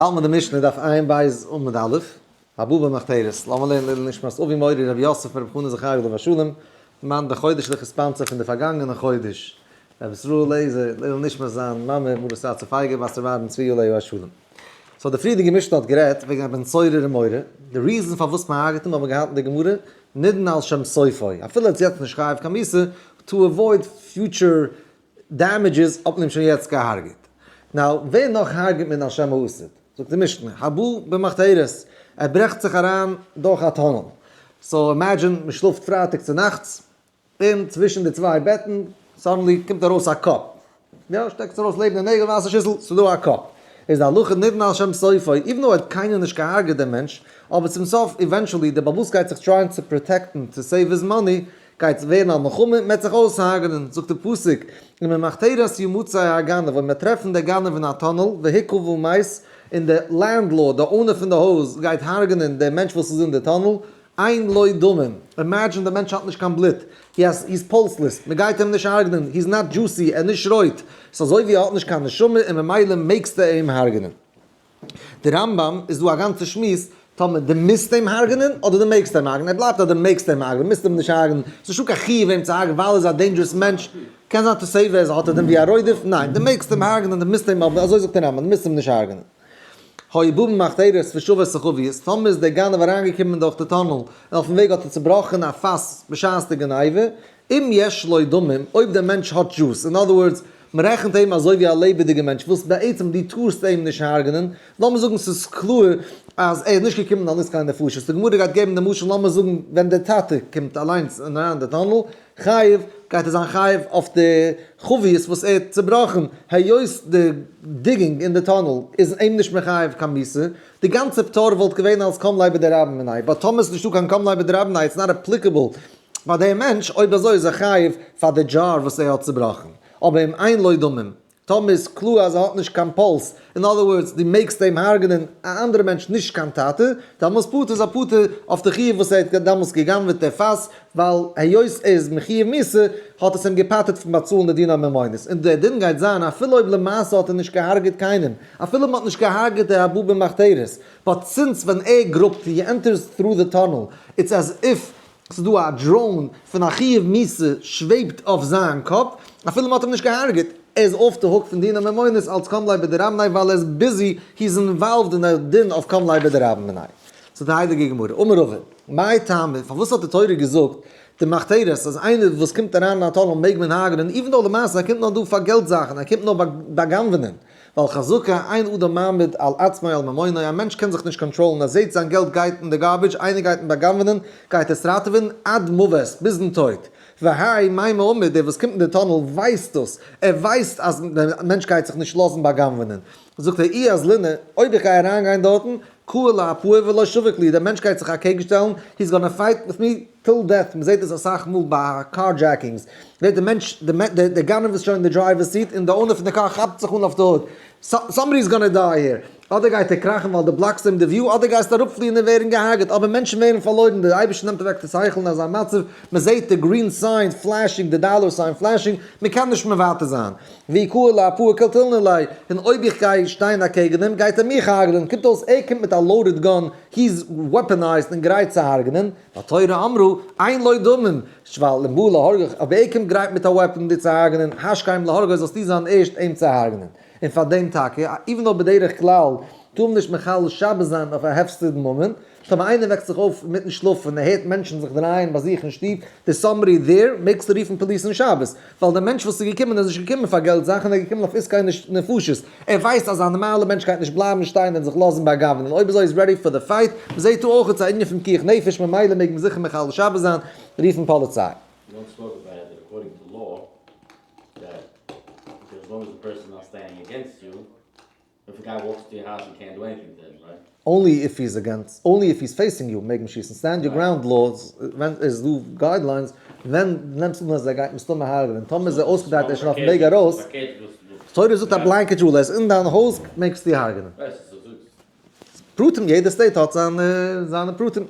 האלט מען די משנה דף עיין בית עמוד א', הבא במחתרת, לאמיר לערנען לעילוי נשמת אבי מורי רבי יוסף ברב חנא זכרי' עליו השלום, מאן די חודש'ליכע sponsor פון די פארגאנגענע חודש, רבי ישראל לעזער, לעילוי נשמת זיין מאמע מרת רצה פייגא בת רבי אהרן צבי עליו השלום. so די פריערדיגע משנה האט גערעדט וועגן א בן סורר ומורה, די reason פארוואס מען הרג'ט אים האט מען געהאט אין די גמרא, נידון על שם סופו, אפילו ער איז יעצט נישט חייב קיין מיתה, to avoid future damages האט מען אים שוין יעצט געהארגעט. now ווער נאך הארגעט מען על שם העתיד? זאגט די משנה, הבא במחתרת, ער ברעכט זיך אריין דורך א tunnel. so imagine מען שלאפט פרייטאג צו נאכטס, און צווישן די צוויי בעטן suddenly קומט ארויס א קאפ. יא, שטעקט זיך ארויס לעבן די נעגל וואסער שיסל, ס'איז דא א קאפ. איז די הלכה נידון על שם סופו, even though ער האט קיינער נישט געהארגעט דעם מענטש, אבער צום סוף eventually דער בעל הבית גייט זיך try ען צו protect ן to save his money, גייט ווערן א מלחמה, מ'עט זיך אויסהרג'נען, זאגט די פסוק, ובמחתרת ימצא הגנב, אויב מ'עט טרעפן דער גנב אין א tunnel, והכה ומת, און דער landlord, דער owner פון די הויז, גייט הרג'נען דער מענטש וואס איז אין די tunnel, אין לו דמים, imagine דער מענטש האט נישט קיין בלוט, he has, he is pulseless, מ'גייט אים נישט הרג'נען, he is not juicy, ער איז נישט רויט, ס'איז אזוי ווי ער האט נישט קיין נשמה און ממילא מעגסטו אים הרג'נען. די רמב ם איז דא א גאנצע שמועס טאמער די מוזט אים הרג'נען אדער די מעגסט אים הרג'נען, ער בלייבט אז די מעגסט אים הרג'נען, מוזט אים נישט הרג'נען, ס'איז נישטא קיין חיוב אים צו הרג'נען ווייל ער איז א dangerous מענטש, קען זיין to save ער האט ער דעם ווי א רודף, ניין די מעגסט אים הרג'נען די מוזט אים אבער אזוי זאגט די רמב ם די מוזט אים נישט הרג'נען. היה בא במחתרת ושבר את החבית, טאמער איז דער גנב אריינגעקומען דורך די tunnel און אויפן וועג האט ער צובראכן א פאס בשעת די גניבה, אם יש לו דמים, אויב דער מענטש האט juice, in other words, מען רעכנט אים אזוי ווי א לעבעדיגער מענטש וואס בעצם דו טארסט אים נישט הרג'נען, לאמיר זאגן ס'איז קלאר אז ער איז נישט געקומען על עסקי נפשות, די גמרא גייט געבן די משל לאמיר זאגן ווען דער טאטע קומט אליינס און אריין אין די tunnel, חייב, גייט ער זיין חייב אויף די חבית וואס ער האט צובראכן, היות די digging אין די tunnel איז אים נישט מחייב קיין מיתה, די גאנצע פטור וואלט געווען אלס קם ליה בדרבה מיניה, but טאמער ס'איז נישטא קיין קם ליה בדרבה מיניה it's not applicable ביי דעם מענטש, אויב אזוי איז ער חייב פאר די דזשאר וואס ער האט צובראכן, אבער אם אין לו דמים, טאמער איז קלאר אז ער האט נישט קיין פולס, in other words דו מעגסט אים הרג'נען א אנדערע מענטש נישט קיין טאטע, דאמאלס פטור איז ער פטור אויף די חיוב וואס ער האט דאמאלס גע'גנב'עט די פאס, ווייל היות ער איז מחיוב מיתה האט עס אים געפטר'ט פון באצאלן די דיני ממונות, און דער דין גייט זיין אפילו אויב למעשה האט ער נישט געהארגעט קיינעם, אפילו מען האט נישט געהארגעט די הבא במחתרת, but since ווען ער גראבט he enters through the tunnel it's as if ס'איז דא א drone פון א חיוב מיתה שוועבט אויף זיין קאפ, אפילו מ'האט אים נישט געהארגעט, ער איז off the hook פון דיני ממונות אלץ קם ליה בדרבה מיניה ווייל ער איז busy, he is involved אין א דין אויף קם ליה בדרבה מיניה. זאגט די הייליגע גמרא, אמר רבא, מאי טעמא, פארוואס האט די תורה געזאגט די מחתרת אז איינער וואס קומט אריין אין א tunnel מעג מען הרג'נען even though למעשה ער קומט נאר דא פאר געלט זאכן, ער קומט נאר בא'גנב'ענען, ווייל חזקה אין אדם מעמיד על עצמו על ממונו, א מענטש קען זיך נישט קאנטראלן, ער זעט זיין געלט גייט אין די garbage, איינער גייט אים בא'גנב'ענען, גייט עס ראטעווען עד מוות, ביזן טויט. והאי מאי מעמיד, דער וואס קומט אין די tunnel ווייסט דאס, ער ווייסט אז דער מענטש גייט זיך נישט לאזן בא'גנב'ענען. זאגט ער, אי אזלינא, אויב איך גיי אריינגיין דארטן, קאי לאפויי ולא שביק לי, דער מענטש גייט זיך אקעגנשטעלן, he is gonna fight with me till death, מען זעט עס אסאך מאל ביי carjackings, ווערט די מענטש, די גנב איז שוין אין די driver seat און די owner פון די קאר כאפט זיך אן אויף די hood, somebody is gonna die here, אדער גייט ער קראכן ווייל דו בלאקסט אים די view, אדער גייסטו אראפפליען און ווערן געהארגעט, אבער מענטשן ווערן פארלוירן, די אייבערשטער נעמט אוועק די שכל אין אזא מצב, מען זעט די green sign flashing, די dollar sign flashing, מען קען נישט מוותר זיין. ואי קאי לאפויי קטליניה ליה, און אויב איך גיי שטיין אקעגן אים גייט ער מיך הרג'נען, קומט אויס ער קומט מיט א loaded gun, he is weaponized און גרייט צו הרג'נען, והתורה אמרה, אין לו דמים, ווייל אם בא להרגך, אויב ער קומט גרייט מיט א weapon דיר צו הרג'נען, השכם להרגו זאלסטו זיין ערשט אים צו הרג'נען. און פאר דעם טאקע, even though בדרך כלל טאר מען נישט מחלל שבת זיין אויף א הפסד ממון, טאמער איינער וועקט זיך אויף אינמיטן שלאף און ער הערט מענטשן זיך דרייען ביי זיך אין שטוב, there's somebody there, מעגסטו רופן פאליס אין שבת, ווייל דער מענטש וואס איז געקומען איז נישט געקומען פאר געלט זאכן, ער איז געקומען אויף עסקי נפשות, ער ווייסט אז א נארמאלער מענטש גייט נישט בלייבן שטיין און זיך לאזן בא'גנב'ענען, אויב אזוי איז ready for the fight, מ'זעט דא אויך איז א ענין פון פיקוח נפש, ממילא מעג מען זיכער מחלל שבת זיין, רופן פאליציי. Only if he's against, only if he's facing you מעג מען שיסן, stand your ground laws, ווען איז דא guidelines, ווען נעמסטו אן אז ער גייט מסתמא הרג'נען, טאמער איז ער אויסגעדרייט ער איז שוין אויפן וועג ארויס, תורה זאגט א blanket rule, ער איז אין דיין הויז מעגסטו הרג'נען. פרטים, יעדע state האט זיינע פרטים.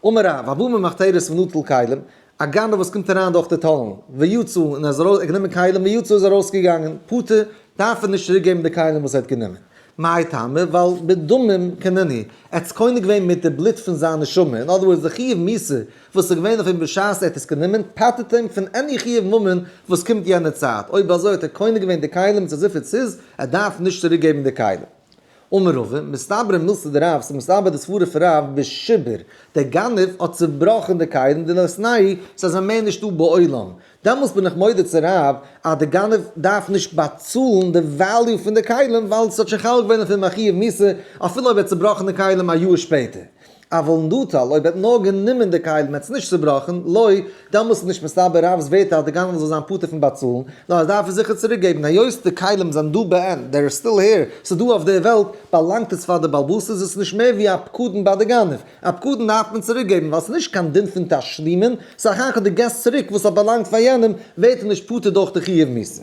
אמר רב, הבא במחתרת ונטל כלים, א גנב וואס קומט אריין דורך די tunnel, ויצא, און ער איז ארויס, ער האט גענומען כלים, ויצא איז ארויסגעגאנגען, פטור, דארף ער נישט צוריק געבן די כלים וואס ער האט גענומען. מאי טעמא? ווייל בדמים קנינהו, ער האט עס קונה געווען מיט די בלוט פון זיין נשמה, אין other words די חיוב מיתה וואס איז געווען אויף אים בשעת ער האט עס גענומען פטר'ט אים פון any חיוב ממון וואס קומט יענע צייט, אויב אזוי האט ער קונה געווען די כלים as if עס איז, ער דארף נישט צוריק געבן די כלים. אמר רבא, מסתברא מילתא דרב, ס'איז מסתבר די סברה פון רב בשיבר, דער גנב האט צובראכן די כלים דלתנאי, ס'איז א מער נישטא בעולם, דעמאלס בין איך מודה צו רב אז די גנב דארף נישט באצאלן די value פון די כלים ווייל ס'האט שוין חל געווען אויף אים א חיוב מיתה אפילו אויב ער האט צובראכן די כלים א יאר שפעטער. אבל נטל, אויב ער האט נאר גענומען די כלים און האט עס נישט צובראכן, לא, דעמאלס איז נישט מסתבר רב'ס ווערטער אז די גנב זאל זיין פטור פון באצאלן, נאר ער דארף עס זיכער צוריק געבן היות די כלים זענען דא בעין, they are still here, ס'איז דא אויף די וועלט, באלאנגט עס פאר די בעל הבית איז עס נישט מער ווי א פקדון ביי די גנב. א פקדון דארף מען צוריק געבן ווייל ס'איז נישט קיין דין פון תשלומין, סך הכל דו געסט צוריק וואס האט באלאנגט פאר יענעם, ווערט ער נישט פטור דורך די חיוב מיתה.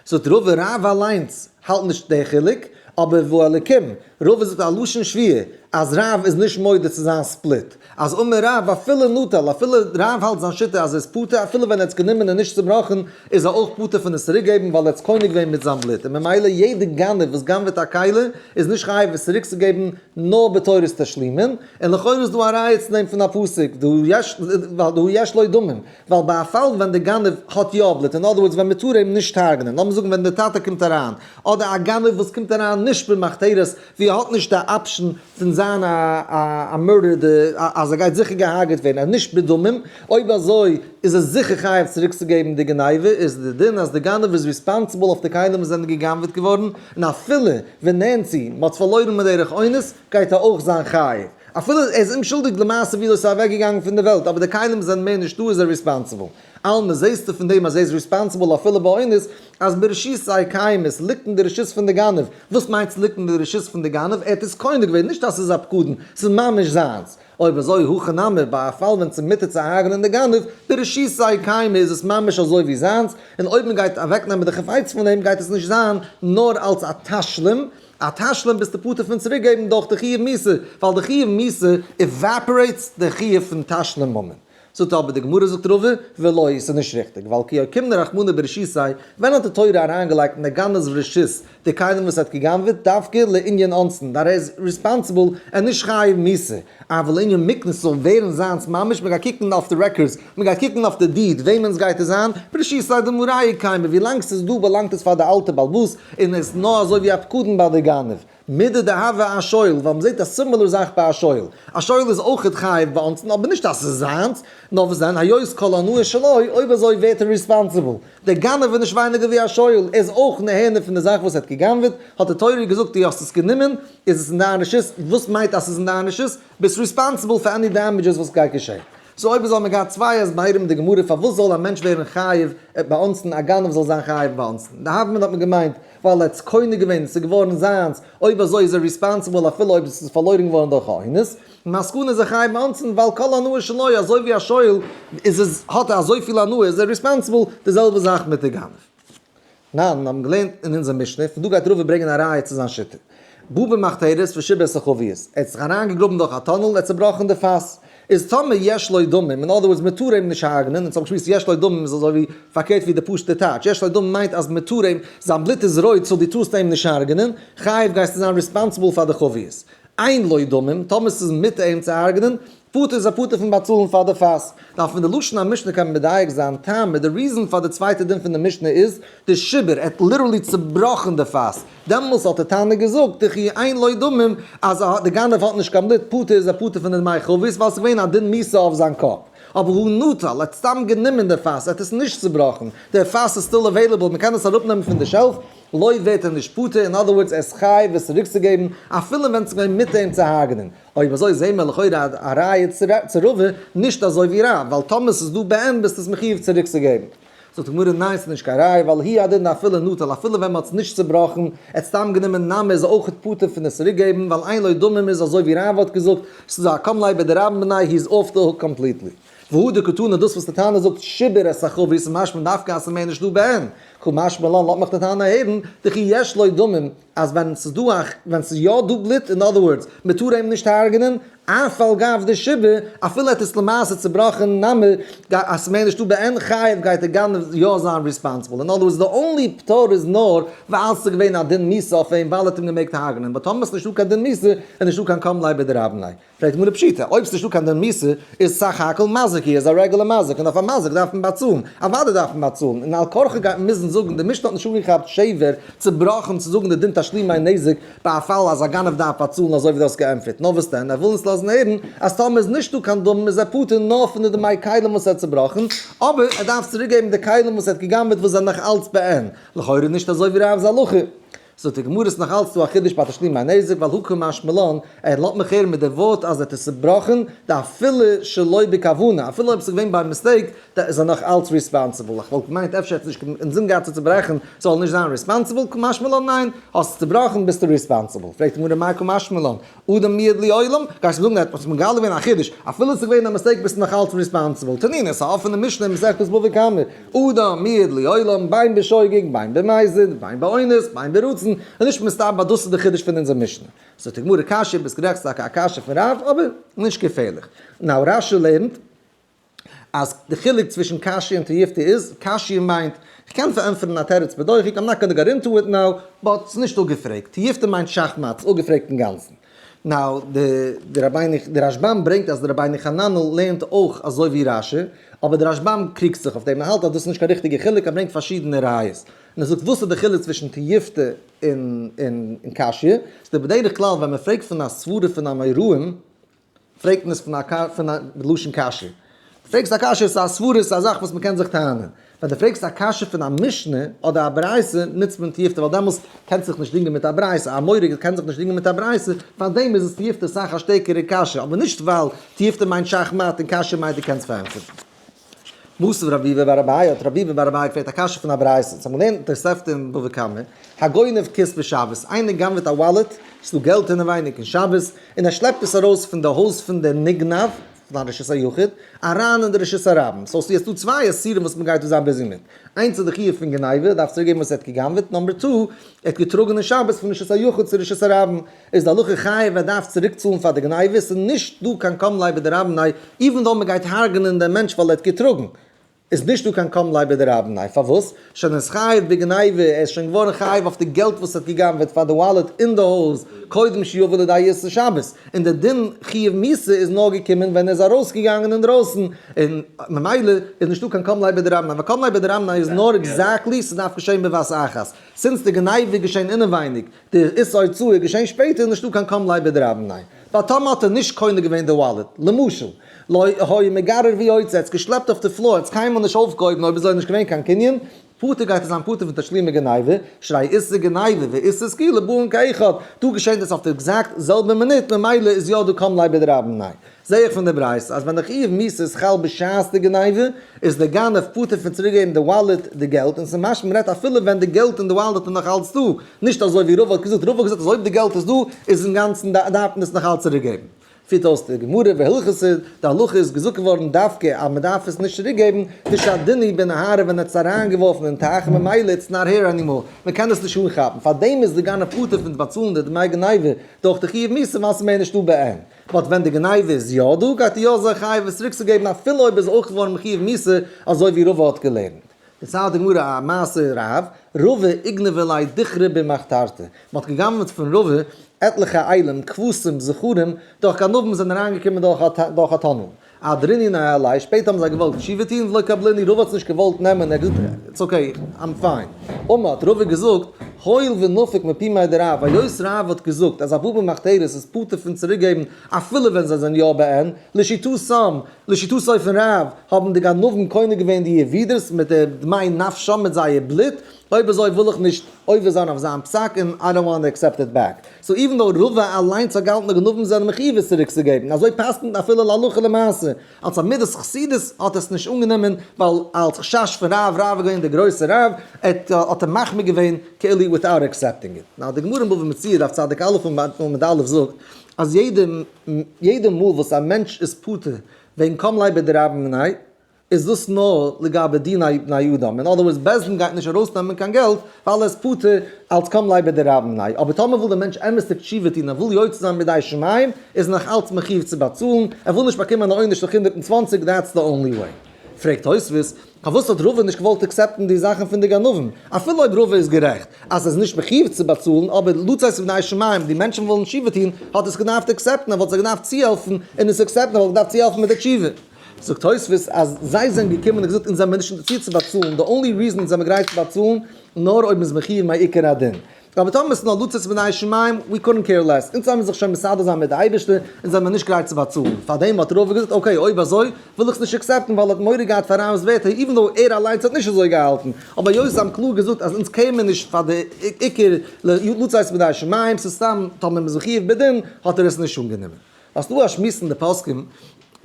זאגט רבא רב אליינס האלט נישט די חילוק, אבער והאלקים, רבא זאגט א לשון שבועה אז רב איז נישט מודה צו זיין split, אז אמר רב אפילו נטל, אפילו רב האלט זיין שיטה אז ער איז פטור אפילו ווען ער האט עס גענומען און נישט צובראכן, איז ער אויך פטור פון עס צוריק געבן ווייל ער האט עס קונה געווען מיט זיין בלוט, און ממילא יעדע גנב וואס גנב'עט א כלי איז נישט חייב עס צוריק צו געבן נאר בתורת תשלומין, און לכאורה איז דא א ראיה צו דעם פון א פסוק, דהא יש לו דמים, ווייל ביי א פאל ווען די גנב האט יא בלוט, אין other words ווען מ'טאר אים נישט הרג'נען, לאמיר זאגן ווען די טאטע קומט אריין, אדער א גנב וואס קומט אריין נישט במחתרת, ווי ער האט נישט די option פון זיין א murderer אז ער גייט זיכער געהארגעט ווערן, ער איז נישט בדמים, אויב אזוי איז ער זיכער חייב צוריקצוגעבן די גניבה, איז די דין אז די גנב איז responsible אויף די כלים וואס זענען גע'גנב'עט געווארן, און אפילו ווען נאנסו מ'האט פארלוירן מדרך אונס, גייט ער אויך זיין חייב. אפילו ער איז אומשולדיג למעשה ווי אזוי ס'איז אוועקגעגאנגען פון די וועלט, אבער די כלים זענען מער נישטא איז ער responsible. אלמא זעסטו פון דעם אז ער איז responsible אפילו באונס, אז ברשותיה קיימא, עס ליגט אין די רשות פון די גנב. וואס מיינט ס'ליגט אין די רשות פון די גנב? ער האט עס קונה געווען, נישט אז ס'איז א פקדון, ס'איז ממש זיינס. אויב אזוי הכא נמי, ביי א פאל ווען ס'איז מותר צו הרג'נען די גנב, ברשותיה קיימא איז עס ממש אזוי ווי זיינס, און אויב מ'גייט אוועקנעמען די חפץ פון אים גייט עס נישט זיין נאר אלס א תשלום, א תשלום ביסטו פטור פון צוריק געבן דורך די חיוב מיתה, ווייל די חיוב מיתה evaporates די חיוב פון תשלום ממון. זאגט אבער די גמרא זאגט רבא, ולא, ס'איז נישט ריכטיג, ווייל כי אוקימנא רחמנא ברשותיה, ווען האט די תורה אריינגעלייגט אין די גנב'ס רשות די כלים וואס ער האט גע'גנב'עט, דווקא לענין אונסין, דאר ער איז responsible, ער איז נישט חייב מיתה, אבל לענין מקנות זאל ווערן זיינס ממש, מ'גייט קוקן אויף די records, מ'גייט קוקן אויף די deed, וועמענס גייט עס זיין, ברשותיה דמריה קיימא, ווילאנג ס'איז דא באלאנגט עס פאר די אלטע בעל הבית, און עס איז נאר אזוי ווי א פקדון ביי די גנב. מידי דהוה אשואל, ווייל מ'זעט א similar זאך ביי א שואל. א שואל איז אויכעט חייב באונסין, אבער נישט אז ס'איז זיינס, נאר וואס דען, היות כל הנאה שלו, אויב אזוי ווערט ער responsible. דער גנב איז נישט ווייניגער ווי א שואל, ער איז אויך נהנה פון די זאך וואס ער האט גע'גנב'עט, האט די תורה געזאגט דו האסט עס גענומען, איז עס אין דיין רשות, וואס מיינט אז ס'איז אין דיין רשות? ביסט responsible פאר any damages וואס גייט געשען. so אויב אזוי האט מען געהאט צוויי הסברים אין די גמרא פארוואס זאל א מענטש ווערן חייב באונסין, א גנב זאל זיין חייב באונסין. די הוה אמינא האט מען געמיינט ווייל ער האט עס קונה געווען און ס'איז געווארן זיינס, אויב אזוי איז ער responsible אפילו אויב עס איז פארלוירן געווארן דורך אונס. מסקנא איז ער חייב באונסין ווייל כל הנאה שלו, אזוי ווי א שואל איז עס האט ער אזויפיל הנאה איז ער responsible, די זעלבע זאך מיט די גנב. ניין, מיר האבן געלערנט אין אונזער משנה, פון דא גייט רבא ברענגען א ראיה צו זיין שיטה. בא במחתרת ושיבר את החבית, ער האט זיך אריינגעגראבן דורך א tunnel, ער האט צעבראכן די פאס. איז טאמער יש לו דמים, אין other words מען טאר אים נישט הרג'נען, אונז האבן געשמועסט יש לו דמים איז אזוי ווי פארקערט ווי די פשוט'ע טייטש, יש לו דמים מיינט אז מען טאר אים, זיין בלוט איז רויט so דו טארסט אים נישט הרג'נען, חייב גייסטו זיין responsible פאר די חבית. אין לו דמים, טאמער ס'איז מותר אים צו הרג'נען, פטור איז ער פטור פון באצאלן פאר די פאס. דארף מען די לשון המשנה קען מען מדייק זיין, טעמא, די reason פאר די צווייטע דין פון די משנה איז, די שיבר, ער האט literally צובראכן די פאס, דעמאלס האט די תנא געזאגט, דכי אין לו דמים, אז די גנב האט נישט קיין בלוט, פטור איז ער פטור פון די דמי חבית, ווייל ס'איז געווען א דין מיתה אויף זיין קאפ. אבער הא נטל, ער האט סתם גענומען די פאס, ער האט עס נישט צובראכן, די פאס איז still available, מ'קען עס אראפנעמען פון די shelf, לא ווערט ער נישט פטור, אין other words ער איז חייב עס צוריקצוגעבן, אפילו ווען ס'איז געווען מותר אים צו הרג'נען. אויב אזוי זעהן מיר לכאורה א ראיה צו רבא, נישט אזוי ווי רב, ווייל טאמער ס'איז דא בעין ביסטו עס מחיוב צוריקצוגעבן. זאגט די גמרא ניין ס'איז נישט קיין ראיה ווייל הוא הדין אפילו נטל אפילו ווען מ'האט עס נישט צובראכן, ער האט סתם גענומען נמי איז אויכעט פטור פון עס צוריקגעבן ווייל אין לו דמים איז אזוי ווי רב האט געזאגט ס'איז א קם ליה בדרבה מיניה he is off the hook completely. והא דקתני דאס וואס די תנא זאגט שיבר את החבית איז משמע דווקא אז ס'איז מער נישט דא בעין. קא משמע לן, לאזט מיך די תנא הערן, דכי יש לו דמים, אז ווען ס'איז דא א, ווען ס'איז יא דא בלוט, in other words, מ'טאר אים נישט הרג'נען, אף על גב דשיבר, אפילו ער האט עס למעשה צובראכן נמי, אז ס'מער נישטא בעין חייב גייט דער גנב יא זיין responsible, in other words די only פטור איז נאר ווייל ס'איז געווען א דין מיתה אויף אים ווייל ער האט אים געמעגט הרג'נען, but טאמער ס'נישטא קיין דין מיתה איז נישטא קיין קם ליה בדרבה מיניה. פרעגט די גמרא פשיטא, אויב ס'נישטא קיין דין מיתה איז סך הכל מזיק איז א רעגולער מזיק און אויף א מזיק דארף מען באצאלן, אוודאי דארף מען באצאלן, און על כרחו גייט מען מוזן זאגן די משנה האט נישט אנגעכאפט שבר, צובראכן, צו זאגן די דין תשלומי נזק ביי א פאל אז א גנב דארף באצאלן אזוי ווי דו האסט געענטפערט, נאר וואס דען, ער וויל אונז לאזן הערן אז טאמער איז נישטא קיין דמים איז ער פטור נאר פון די דמי כלים וואס ער האט צובראכן, אבער ער דארף צוריקגעבן די כלים וואס ער האט גע'גנב'עט וואס זענען נאך אלץ בעין, לכאורה נישט אזוי ווי רב'ס הלכה. זאגט די גמרא ס'נאך אלץ דא א חידוש ביי תשלומי נזק ווייל הא קא משמע לן, ער לאזט מיך הערן מיט די ווארט אז ער האט עס צובראכן, דאפילו שלא בכוונה, אפילו אויב ס'איז געווען by mistake, איז ער נאך אלץ responsible, איך וואלט געמיינט אפשר האט עס נישט אינזין געהאט צו צוברעכן, זאל נישט זיין responsible, קא משמע לן ניין, האסט עס צובראכן ביסטו responsible, פרעגט די גמרא מאי קא משמע לן, אדם מועד לעולם, גייסט מיר זאגן ער האט מגלה געווען א חידוש, אפילו עס איז געווען א mistake ביסטו נאך אלץ responsible, תנינא עס איז א אפענע משנה אין מסכת בבא קמא, אדם מועד לעולם, בין בשוגג, בין במזיד, בין באונס, בין ברצון, איז נישט מסתבר אז דאס איז די חידוש פון אונזער משנה. זאגט די גמרא קשיא, ביסט גערעכט ס'איז טאקע א קשיא פון רב, אבער נישט געפערליך. now רש"י לערנט אז די חילוק צווישן קשיא און תיובתא איז, קשיא מיינט, איך קען פארענטפערן א תירוץ בדוחק, I'm not gonna get into it now, but ס'איז נישט אפגעפרעגט. תיובתא מיינט שאכמאט, ס'איז אפגעפרעגט אינגאנצן. now, די רבינו, די רשב"ם ברענגט אז די רבינו חננאל לערנט אויך אזוי ווי רש"י, אבער די רשב"ם קריגט זיך אויף דעם, ער האלט אז דאס איז נישט קיין ריכטיגע חילוק, ער ברענגט פארשידענע ראיות. און ער זאגט וואס איז די חילוק צווישן תיובתא און קשיא? ס'איז בדרך כלל ווען מ'פרעגט פון א סברה פון אמוראים, פרעגט מען עס פון א פון א לשון קשיא. דו פרעגסט א קשיא, עס איז א סברה, עס איז א זאך וואס מען קען זיך טענה'ן. ווען דו פרעגסט א קשיא פון א משנה אדער א ברייתא, נוצט מען תיובתא, ווייל דעמאלס קענסט זיך נישט דינגען מיט א ברייתא, א אמורא קען זיך נישט דינגען מיט א ברייתא, פארדעם איז עס תיובתא אסאך א שטערקערע קשיא, אבער נישט ווייל תיובתא מיינט שאך מאט און קשיא מיינט דו קענסט פארענטפערן. מתיב רב ביבי בר אביי, האט רב ביבי בר אביי געפרעגט א קשיא פון א ברייתא, אונז האבן געלערנט אין תוספתא אין בבא קמא, הגונב כיס בשבת, איינער גנב'עט א wallet, ס'איז דא געלט אינעווייניג אין שבת, און ער שלעפט עס ארויס פון די הויז פון דער נגנב, פון א רשות היחיד, אריין אין די רשות הרבים, so ס'איז יעצט דא צוויי איסורים וואס מ'גייט דא זיין busy מיט, איינס איז די חיוב פון גניבה, דארף צוריק געבן וואס ער האט גע'גנב'עט, number two, ער האט געטראגן אין שבת פון רשות היחיד צו רשות הרבים, איז די הלכה חייב ער דארף צוריק צאלן פאר די גניבה, ס'איז נישט דא קיין קם ליה בדרבה מיניה, even though מ'גייט הרג'נען דעם מענטש ווייל ער האט געטראגן, איז נישט דא קיין קם ליה בדרבה מיניה, פארוואס? שנתחייב בגניבה, ער איז שוין געווארן חייב אויף די געלט וואס ער האט גע'גנב'עט פאר די wallet אין די הויז קודם שיבא לידי איסור שבת, און די דין חיוב מיתה איז נאר געקומען ווען ער איז ארויסגעגאנגען אינדרויסן, און ממילא איז נישטא קיין קם ליה בדרבה מיניה, ווייל קם ליה בדרבה מיניה איז נאר exactly ס'דארף געשען בבת אחת, since די גניבה איז געשען אינעווייניג, די איסור הוצאה איז געשען שפעטער איז נישטא קיין קם ליה בדרבה מיניה, ווייל טאמער האט ער נישט קונה געווען די wallet, למשל, לא היה מגרר ויוצא, ער האט עס געשלעפט אויף די floor, ער האט עס קיינמאל נישט אויפגעהויבן אויב אזוי איז נישט געווען קיין קנין, פטור גייט ער זיין פטור פון תשלומי גניבה, שהרי איסור גניבה ואיסור סקילה באין כאחד, דא געשענט עס אויף די exact זעלבע מינוט ממילא איז יא דא קם ליה בדרבה מיניה. זעה איך פון די ברייתא אז ווען די חיוב מיתה איז חל בשעת די גניבה, איז די גנב פטור פון צוריקגעבן די wallet די געלט, און ס'איז משמע מ'רעדט אפילו ווען די געלט אין די wallet איז נאך אלץ דא, נישט אזוי ווי רבא האט געזאגט, רבא האט געזאגט אז אויב די געלט איז דא איז אינגאנצן דארף מען עס נאך אלץ צוריקגעבן. פירט אויס די גמרא והלכתא, די הלכה איז געזאגט געווארן דווקא אז מ'דארף עס נישט צוריקגעבן, דשדינהו בנהרא ווען ער האט עס אריינגעווארפן אין טייך ממילא it's not here anymore, מ'קען עס נישט אנכאפן, פארדעם איז די גנב פטור פון באצאלן די דמי גניבה דורך די חיוב מיתה ווייל ס'איז מער נישטא בעין. but ווען די גניבה איז יא דא גייט ער יא זיין חייב עס צוריקצוגעבן אפילו אויב ער איז אויך געווארן מחיוב מיתה אזוי ווי רבא האט געלערנט. דערציילט די גמרא א מעשה רב, רבא איגנבו ליה דכרי במחתרתא, מען האט גע'גנב'ט פון רבא עטליכע אילים, כבשים, זכרים, דורך גנבים זענען אריינגעקומען דורך א tunnel. אהדרינהו ניהליה, שפעטער האבן זיי געוואלט תשובה טון, ולא קבלינהו, רבא האט עס נישט געוואלט נעמען, ער האט געזאגט it's okay, I'm fine. אמר, האט רבא געזאגט, הואיל ונפק מפומיה דרב, היות רב האט געזאגט אז א בא במחתרת איז פטור פון צוריקגעבן אפילו ווען זיי זענען יא בעין, לשיטתם, לשיטתו פון רב, האבן די גנבים קונה געווען די יבידות מיט די דמי נפשם מיט זייער בלוט, אויב אזוי וויל איך נישט עובר זיין אויף זיין פסק און I don't want to accept it back. so even though רבא אליינס האט געהאלטן די גנבים זענען מחיוב עס צוריקצוגעבן, אזוי פסק'נט אפילו להלכה למעשה, אלס א מידת חסידות האט ער עס נישט אנגענומען, ווייל אלס חשש פון רב, רב איז געווען דער גרויסער רב, האט ער מחמיר געווען כאילו without accepting it. now די גמרא אין בבא מציעא דף צדיק א' עמוד א' זאגט אז יעדע יעדע מאל וואס א מענטש איז פטור וועגן קם ליה בדרבה מיניה. איז דאס נאר לגבי דיני בני אדם, אין other words בית דין גייט נישט ארויסנעמען קיין געלט ווייל ער איז פטור אלץ קם ליה בדרבה מיניה, אבער טאמער וויל דער מענטש אמת'דיג תשובה טון, ער וויל יוצא זיין מידי שמים, איז נאך אלץ מחיוב צו באצאלן, ער וויל נישט באקומען א עונש נאך 120, that's the only way. פרעגט תוספות, פארוואס האט רבא נישט געוואלט accept ן די זאכן פון די גנבים? אפילו אויב רבא איז גערעכט אז עס איז נישט מחיוב צו באצאלן, אבער לצאת מידי שמים, די מענטשן ווילן תשובה טון, האט עס געדארפט accept ן, ער וואלט זיי געדארפט צוהעלפן און עס accept ן, ער וואלט געדארפט צוהעלפן מיט די תשובה. זאגט תוספות אז זיי זענען געקומען און געזאגט אונז זעמיר נישט אינטערעסירט צו באצאלן, די only reason אונז זעמיר גרייט צו באצאלן נאר אויב מ'איז מחיוב מעיקר הדין. אבער טאמער ס'איז נאר לצאת מידי שמים, we couldn't care less, אונז זעמיר זיך שוין מסדר זיין מיט די אייבערשטער, אונז זעמיר נישט גרייט צו באצאלן. פארדעם האט רבא געזאגט okay אויב אזוי וויל איך עס נישט accept ן ווייל ער האט מורא געהאט פאר רב'ס ווערטער even though ער אליינס האט נישט אזוי געהאלטן, אבער היות זיי האבן קלאר געזאגט אז אונז care מיר נישט פאר די עיקר לצאת מידי שמים, ס'איז סתם טאמער מ'איז מחיוב בדין, האט ער עס נישט אנגענומען. האסט דא א שמועס אין די פוסקים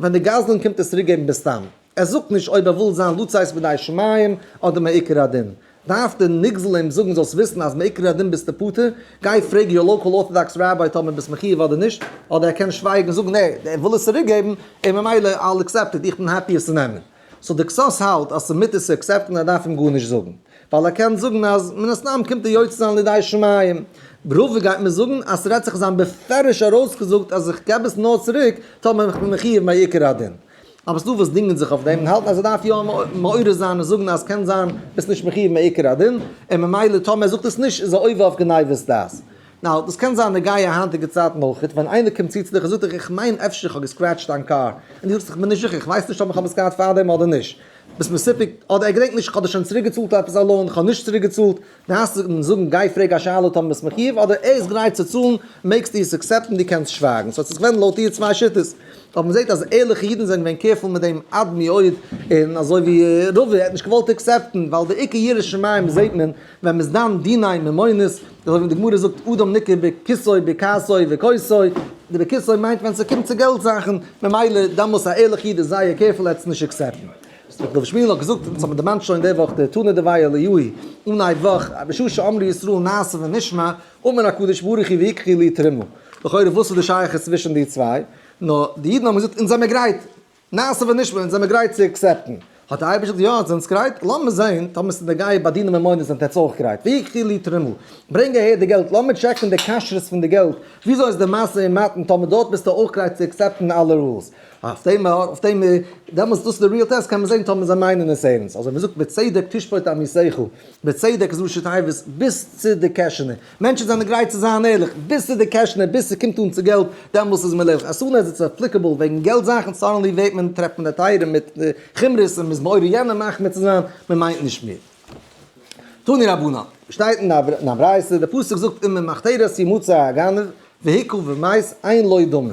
ווען די גזלן קומט עס צוריק געבן בסתם, ער זאגט נישט אויב ער וויל זיין לצאת מידי שמים אדער מעיקר הדין, דארף די נגזל אים זאגן זאלסט וויסן אז מעיקר הדין ביסטו פטור, גיי פרעג your local orthodox rabbi טאמער ביסט מחיוב אדער נישט, אדער ער קען שווייגן און זאגן נע ער וויל עס צוריק געבן און ממילא I'll accept it איך בין happy עס צו נעמען. so די קצות האלט אז ס'מותר צו accept ן ער דארף אים גארנישט זאגן. ווייל ער קען זאגן אז מן הסתם קומט ער יוצא זיין לידי שמים. רבא גייט מיר זאגן אז ס'רעדט זיך זיין בפירוש ארויסגעזאגט אז איך געב עס נאר צוריק טאמער איך בין מחיוב מעיקר הדין. אבער ס'דא וואס דינגען זיך אויף דעם און האלטן אז ער דארף יא מעורר זיין און זאגן אז קען זיין ביסט נישט מחיוב מעיקר הדין, און ממילא טאמער ער זאגט עס נישט איז ער עובר אויף גניבת דעת. now דאס קען זיין נוגע היינטיגע צייטן אויך, ווען איינער קומט צו צו דיך און זאגט דיך איך מיין אפשר איך האב גע scratch ט דיין קאר, און דו זאגסט איך בין נישט זיכער איך ווייס נישט אויב איך האב עס געהאט פארדעם אדער נישט, ביסט מסופק, אדער ער געדענקט נישט איך האב דיר שוין צוריק געצאלט עפעס א loan, איך האב נישט צוריק געצאלט, דארפסט אים זאגן גיי פרעג א שאלה טאמער ביסט מחיוב, אדער ער איז גרייט צו צאלן, מעגסטו עס accept ן דו קענסט שווייגן, so עס איז געווען לויט איר צוויי שיטות, אבער מען זעט אז ערליכע אידן זענען געווען careful מיט דעם עד מאוד, און אזוי ווי רבא ער האט נישט געוואלט accept ן, ווייל די עיקר יראת שמים זעט מען ווען מען איז דן דיני ממונות, אזוי ווי די גמרא זאגט אדם ניכר בכיסו בכעסו וכוסו, די בכיסו מיינט ווען ס'קומט צו געלט זאכן, ממילא דאמאלס א ערליכע איד איז זייער careful ער וועט עס נישט accept ן. רבי שמואל האט געזאגט, אונז האבן דערמאנט שוין די וואך די תנא דבי אליהו, אנהייב וואך, בשעה שאמרו ישראל נעשה ונשמע, אמר הקדוש ברוך הוא ויקחו לי תרומה. לכאורה וואס איז די שייכות צווישן די צוויי? נאר די אידן האבן געזאגט אונז זעמיר גרייט, נעשה ונשמע, אונז זעמיר גרייט צו accept ן. האט דער אייבערשטער געזאגט, יא, זענטס גרייט? לאמיר זען, טאמער ס'איז נוגע ביי דיני ממונות זענט עטץ אויך גרייט. ויקחו לי תרומה. ברענג אהער די געלט, לאמיר check ן די כשרות פון די געלט, וויאזוי איז די משא ומתן, טאמער דארט ביסטו אויך גרייט צו accept ן אלע rules. אויף דעם, אויף דעם, דעמאלטס דאס איז די real test, קען מען זען טאמער זיי מיינען עס ערנסט. אזוי מ'זאגט בצדק תשפוט עמיתך, בצדק איז ראשי תיבות ביז צו די קעשענע. מענטשן זענען גרייט צו זיין ערליך ביז צו די קעשענע, ביז ס'קומט אן צו געלט, דעמאלטס איז מען ערליך. As soon as it's applicable וועגן געלט זאכן, suddenly ווערט מען, טרעפט מען די תורה מיט חומרות און מ'איז מעורר יענעם מחמיר צו זיין, מ'מיינט נישט מיר. תנו רבנן, שטייט אין א ברייתא, די פסוק זאגט אם במחתרת ימצא הגנב והכהו ומת אין לו דמים.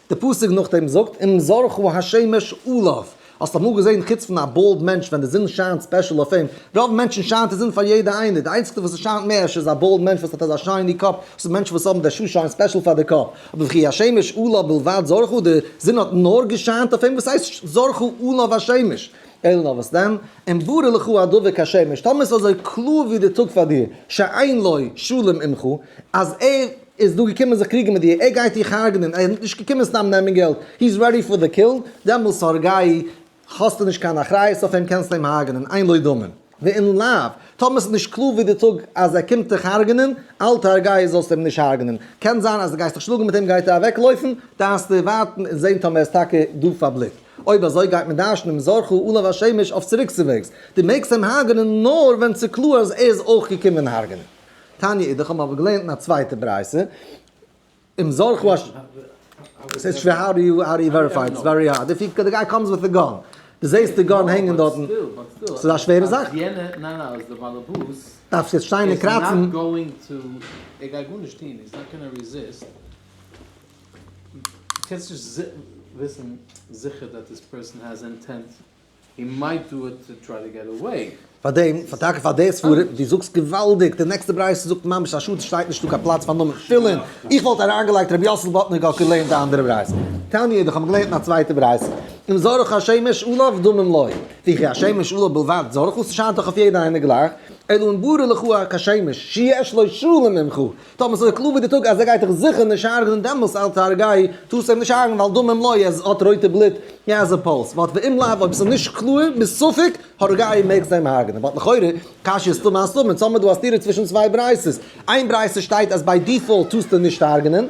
די פסוק נאכדעם זאגט אם זרחה השמש עליו, האסט אמאל געזען חוץ פון א bald מענטש ווען די זון שיינט special אויף אים, רוב מענטשן שיינט די זון פאר יעדע איינער, די איינציגסטע וואס עס שיינט מער אפשר איז א bald מענטש וואס האט אזא shiny קאפ, עס איז מענטשן וואס האבן די שעה שיין special פאר די קאפ, אבער וכי השמש עליו בלבד זרחה, די זון האט נאר געשיינט אויף אים, וואס הייסט זרחה עליו השמש? אלא נאר וואס דען, אם ברור לך הדבר כשמש, טאמער עס איז אזוי קלאר ווי די טאג פאר דיר, שאין לו שלום עמך, אז ער איז דא געקומען זיך קריגן מיט דיר, ער גייט דיך הרג'נען, ער איז נישט געקומען סתם נעמען געלט, he is ready for the kill, דעמאלס הרגהו, האסטו נישט קיין אחריות אויף אים, קענסט אים הרג'נען, אין לו דמים. ואם לאו, טאמער ס'איז נישט קלאר ווי די טאג אז ער קומט דיך הרג'נען, אל תהרגהו זאלסטו אים נישט הרג'נען, קען זיין אז דו גייסט דיך שלאגן מיט אים גייט ער אוועקלויפן, דארפסטו ווארטן און זען טאמער ער איז טאקע דא פאר בלוט. אויב אזוי גייט מען דרש'נען אם זרחה עליו השמש אויף צוריקצוועגס, דו מעגסט אים הרג'נען נאר ווען ס'איז קלאר אז ער איז אויך געקומען הרג'נען. תניא אידך האבן אבער געלערנט אין א צווייטע ברייתא, אם זרחה הש. ס'איז שווער how do you how do you verify it's very hard if the guy comes with a gun דו זעסט די gun הענגען דארטן ס'איז א שווערע זאך. דארפסט יעצט שטיין און קראצן. קענסט נישט וויסן זיכער that this person has intent, he might do it to try to get away. פאר דעם, פאר טאקע פאר די סברה, דו זאגסט געוואלדיג, די נעקסטע ברייתא זאגט ממש א שאד ס'שטייט נישטא קיין פלאץ פאר נאמען תפילין, איך וואלט אריינגעלייגט רבי יאסל באטניק האט געלערנט די אנדערע ברייתא, תניא אידך האט מען געלערנט אין א צווייטע ברייתא, אם זרח השמש עליו דמים לו, וכי השמש עליו בלבד זרחה, ס'שיינט דאך אויף יעדע איינער גלייך, אלא אם ברור לך כשמש שיש לו שלום עמך, טאמער ס'איז קלאר ווי די טאג אז ער גייט דיך זיכער נישט הרג'נען דעמאלס אל תהרגהו, טארסט אים נישט הרג'נען ווייל דמים לו, ער האט רויטע בלוט, he has a pulse, but ואם לאו אויב ס'איז נישט קלאר מספק, הרגהו מעגסטו אים הרג'נען, but לכאורה, קשיא סתומה אסתמא, אונז האמיר דא א סתירה צווישן צוויי ברייתות, איין ברייתא שטייט אז by default טארסטו נישט הרג'נען,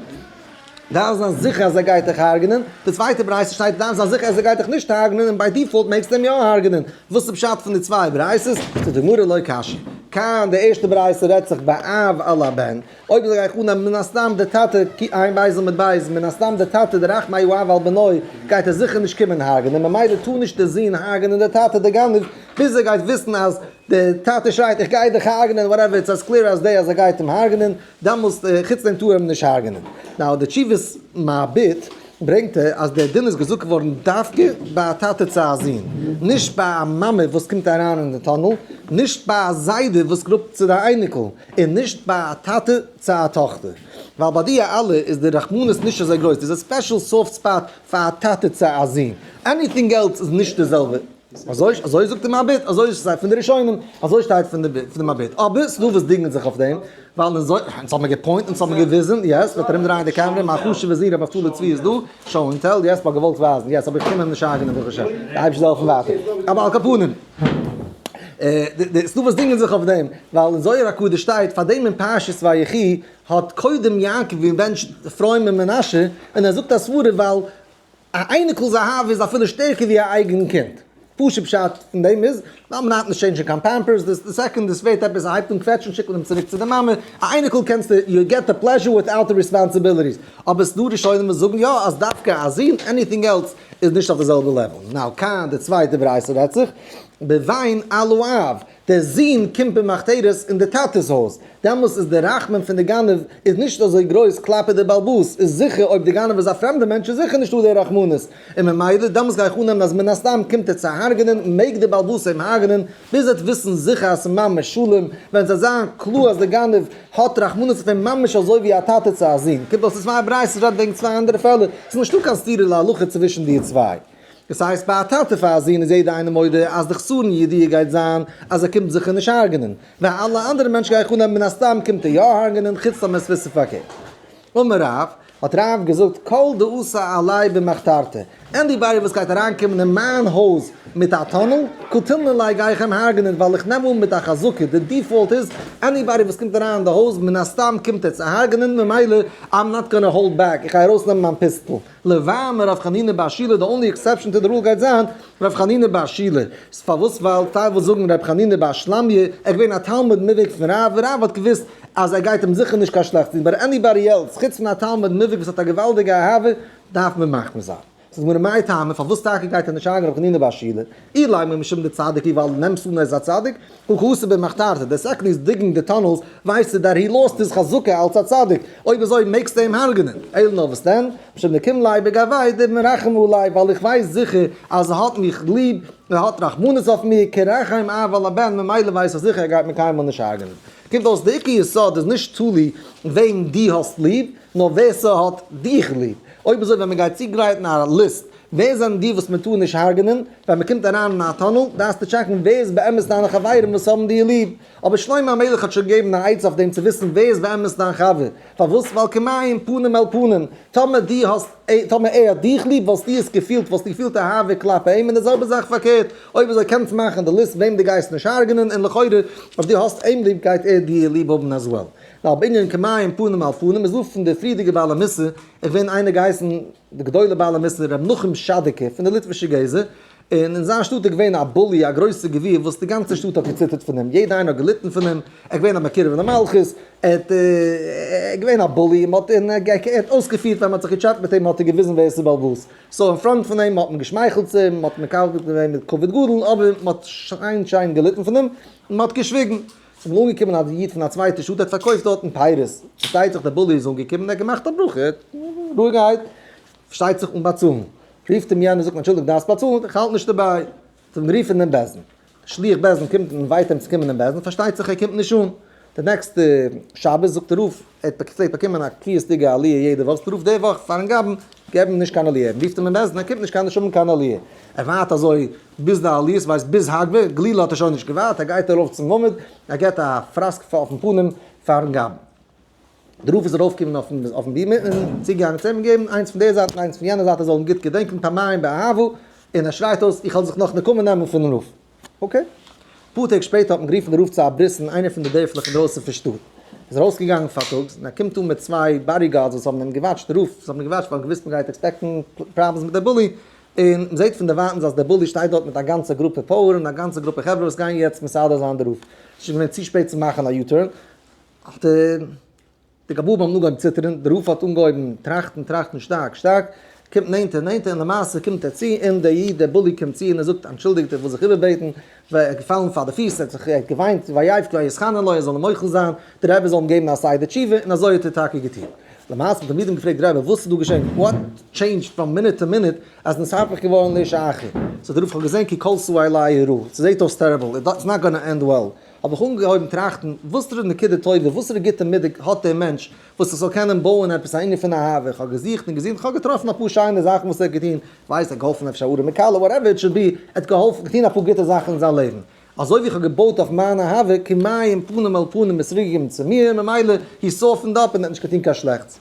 דארף זיין זיכער אז ער גייט דיך הרג'נען, די צווייטע ברייתא שטייט דארף זיין זיכער אז ער גייט דיך נישט הרג'נען און by default מעגסטו אים יא הרג'נען, וואס איז פשט פון די צוויי ברייתות? זאגט די גמרא לא קשיא, כאן די ערשטע ברייתא רעדט זיך באב על הבן, אויב זאג איך אננעמען מן הסתם די טאטע, עיין בית עמוד בית, מן הסתם די טאטע דרחמי האב על בנו גייט ער זיכער נישט קומען הרג'נען, ממילא טאר נישט די זון הרג'נען די טאטע די גנב ביז ער גייט וויסן אז די טאטע שרייט איך גיי דיך הרג'נען whatever it's as clear as day אז ער גייט אים הרג'נען, דעמאלסט חוץ דעם טאר ער אים נישט הרג'נען. Now די תשובות מבי"ט ברענגט ער אז דער דין איז געזאגט געווארן דווקא ביי א טאטע צו א זון, נישט ביי א מאמע וואס קומט אריין אין די tunnel, נישט ביי א זיידע וואס גראבט צו די אייניקל, און נישט ביי א טאטע צו א טאכטער. ווייל ביי די אלע איז די רחמנות נישט אזוי גרויס, ס'איז א special soft spot פאר א טאטע צו א זון. Anything else איז נישט די זעלבע. אזוי אזוי זאגט די מבי"ט, אזוי איז פון די ראשונים, אזוי שטייט פון די מבי"ט, אבער ס'דא וואס דינגען זיך אויף דעם, ווייל אונז אונז האבן מיר גע point, אונז האבן מיר געוויזן, yes, מ'וועט ארומדרייען די קעמרע, מיין חשוב'ע זון רבי נפתלי צבי איז דא, show and tell, yes, מ'האט געוואלט ווייזן, yes, אבער איך קום אים נישט הרג'נען ברוך השם, די אייבערשטער זאל העלפן ווייטער, אבער על כל פנים, ס'דא וואס דינגען זיך אויף דעם, ווייל אין זוהר הקדוש שטייט, פאר דעם אין פרשת ויחי האט קודם יעקב געבענטשט אפרים און מנשה, און ער זאגט א סברה ווייל א אייניקל'ס אהבה איז אפילו שטערקער ווי א אייגן קינד. פשוט פשט פון דעם איז, ווייל מען דארף נישט change ן קיין Pampers, די second עס ווערט עפעס, ער הייבט אן קוועטשן שיקט מען אים צוריק צו די מאמע, א אייניקל קענסטו, you get the pleasure without the responsibilities, אבער ס'דא ראשונים וואס זאגן יא אז דווקא א זון, anything else איז נישט אויף די זעלבע level. Now כאן די צווייטע ברייתא רעדט זיך, בבן על האב, דער זון קומט במחתרת אין די טאטע'ס הויז, דעמאלס איז די רחמים פון די גנב איז נישט אזוי גרויס כלפי די בעל הבית, איז זיכער אויב די גנב איז א פרעמדע מענטש איז זיכער נישטא די רחמנות, און ממילא דעמאלס גיי איך אננעמען אז מן הסתם קומט ער צו הרג'נען, מעג די בעל הבית אים הרג'נען, ביז ער וועט וויסן זיכער אז ס'איז ממש שלום, ווען ס'וועט זיין קלאר אז די גנב האט רחמנות אויף אים ממש אזוי ווי א טאטע צו א זון, קומט אויס די צוויי ברייתות רעדט וועגן צוויי אנדערע פעלער, ס'איז נישטא קיין סתירה להלכה צווישן די צוויי. דאס הייסט ביי א טאטע פאר א זון איז יעדער איינער מודה אז די חסרון ידיעה גייט זיין אז ער קומט זיכער נישט הרג'נען, ביי אלע אנדערע מענטשן גיי איך אננעמען מן הסתם קומט ער יא הרג'נען חוץ טאמער עס וויסן פארקערט. אמר רב, האט רב געזאגט כל דאתא עלי במחתרתא, anybody וואס גייט אריינקומען אין מיין הויז מיט א tunnel, קטלנא ליה גיי איך אים הרג'נען ווייל איך נעם אן מיט א חזקה, די default איז anybody וואס קומט אריין אין די הויז מן הסתם קומט ער צו הרג'נען ממילא I'm not gonna hold back, איך גיי ארויסנעמען מיין פיסטל. לבא מרב חנינא בר שילא, די only exception to the rule גייט זיין רב חנינא בר שילא, פארוואס ווייל טייל וואס זאגן רב חנינא בר שלמיה, ער איז געווען א תלמיד מובהק פון רב, און רב האט געוואוסט אז ער גייט אים זיכער נישט קיין שלעכטס טון, but anybody else חוץ פון א תלמיד מובהק וואס האט א געוואלדיגע אהבה דארף מען מחמיר זיין. זאגט די גמרא מאי טעמא פארוואס טאקע גייט ער נישט הרג'ן רב חנינא בר שילא, אילימא משום דצדיק הוא ווייל נעמסט אן ער איז א צדיק, הא קאתי במחתרתא, די second he's digging the tunnels ווייסטו that he lost his חזקה אלץ א צדיק, אויב אזוי מעגסטו אים הרג'נען, אלא נאר וואס דען, משום דקים ליה בגויה דמרחם עלי, ווייל איך ווייס זיכער אז ער האט מיך ליב, ער האט רחמנות אויף מיר, כרחם אב על הבן, ממילא ווייס איך זיכער ער גייט מיר קיינמאל נישט הרג'נען. קומט אויס די עיקר יסוד איז נישט תלוי וועם דו האסט ליב, נאר ווער ס'האט דיך ליב. אויב אזוי ווען מ'גייט צוגרייטן א list ווער זענען די וואס מען טאר נישט הרג'נען? ווען מען קומט אריין אין א tunnel דארפסטו check ן ווער איז באמת דיינע חברים וואס האבן דיר ליב. אבער שלמה המלך האט שוין געגעבן א עצה אויף דעם צו וויסן ווער איז באמת דיין חבר. פארוואס? ווייל כמים פנים אל פנים, טאמער דו האסט טאמער ער האט דיך ליב וואלסטו עס געפילט, וואלסטו געפילט אהבה כלפי אים, און די זעלבע זאך פארקערט, אויב אזוי קענסט מאכן די list וועם דו גייסט נישט הרג'נען און לכאורה אויב דו האסט אים ליב גייט ער דיר ליב האבן as well. ווייל בענין כמים פנים אל פנים איז דא פון די פריערדיגע בעלי מוסר, איך ווען איינער געהייסן די גדולי בעלי מוסר ר' נחום שאדיקער פון די ליטווישע גזע, און אין זיין שטאט איז געווען א bully א גרויסע גביר וואס די גאנצע שטאט האט געציטערט פון אים, יעדע איינער האט געליטן פון אים, ער איז געווען א מקורב למלכות, ער האט געווען א bully, מען האט און ער האט אויסגעפירט ווען מען האט זיך געטשעפעט מיט אים האט ער געוויזן ווער עס איז בעל הבית, so אין front פון אים האט מען געשמייכלט צו אים, מען האט מקבל געווען מיט כבוד גדול, אבער מען האט שיין שיין געליטן פון אים, און מען האט געשוויגן. ס'איז אמאל אנגעקומען א איד פון א צווייטע שטאט, ער האט פארקויפט דארטן פירות, פארשטייט זיך דער bully איז אנגעקומען, ער האט געמאכט א ברכה, רואיגערהייט, פארשטייט זיך אן באצאלן, רופט אים יענער זאגט אנטשולדיגט דארפסט באצאלן, איך האלט נישט דערביי, זאל מען רופן דעם בית דין, שליח בית דין קומט און invite אים צו קומען אין בית דין, פארשטייט זיך ער קומט נישט אן. די next ע שבת זאגט דער רב, ער האט פלעגט באקומען א קביעות'דיגע עליה יעדע וואך, זאגט דער רב די וואך פארן גבאי'ן געב אים נישט קיין עליה, רופט אים אין בית דין, ער קומט נישט קיין נישט האבן קיין עליה, ער ווארט אזוי ביז די עליות, ווייסט ביז הגבה, גלילה האט ער שוין נישט געווארט, ער גייט ארויף צום עמוד, ער געבט א פראסק אויפן פנים פארן גבאי'ן. דער רב איז ארויפגעקומען אויפן בימה און צוגעגאנגען צו אים און געגעבן איינס פון דער זייט און איינס פון יענער זייט ער זאל אים גוט געדענקען פעמיים באהבה, און ער שרייט אויס איך וועל זיך נאך נקמה נעמען פונעם רב. okay. אפאר טעג שפעטער האט מען גערופן די רב צו א ברית אין איינע פון די דערפלעך אינדרויסן פון שטאט. ער איז ארויסגעגאנגען פארטאגס און ער קומט אן מיט צוויי bodyguards וואס האבן אים גע watch ט די רב, זיי האבן אים גע watch ט ווייל געוואוסט מ'גייט expect ן problems מיט די bully, און מ'זעט פון דערווייטנס אז דער bully שטייט דארט מיט א גאנצע גרופע פויערן און א גאנצע גרופע חברה וואס גייען יעצט מסדר זיין די רב. ס'איז שוין געווען צו שפעט צו מאכן א U-turn. האט די גבאים האבן אנגעהויבן ציטערן, דער רב האט אנגעהויבן טראכטן, טראכטן שטארק, שטארק, קומט נענטער, נענטער, און למעשה קומט ער צו, און דער איד, דער bully קומט צו און ער זאגט, אנטשולדיגט, איך וויל זיך איבערבעטן, ווייל ער איז געפאלן פאר די פיס, ער האט זיך, ער האט געוויינט, ויבך ויתחנן לו, ער זאל אים מוחל זיין, דער רבי זאל אים געבן א סדר תשובה, און אזוי האט ער טאקע געטון. למעשה האט תלמידים געפרעגט, רבי, וואס איז דא געשען, what changed from minute to minute, אז נתהפך געווארן לאיש אחר? זאגט דער רב, איך האב געזען כי כלתה אלי הרעה, ס'זעט אויס terrible, it's not gonna end well. האב איך אנגעהויבן טראכטן, וואסערע נקודה טובה, וואסערע גוטע מידה האט דער מענטש, וואס איך זאל קענען בויען עפעס א ענין פון אהבה, איך האב געזוכט און געזוכט, איך האב געטראפן אפאר שיינע זאכן וואס ער האט געטון, כ'ווייס ער האט געהאלפן אפשר ארעמע כלה, whatever it should be, ער האט געהאלפן, געטון אפאר גוטע זאכן אין זיין לעבן. אזוי ווי איך האב געבויט אויף מיין אהבה, כמים פנים אל פנים איז צוריקגעקומען צו מיר, ממילא he softened up און האט נישט געטון קיין שלעכטס.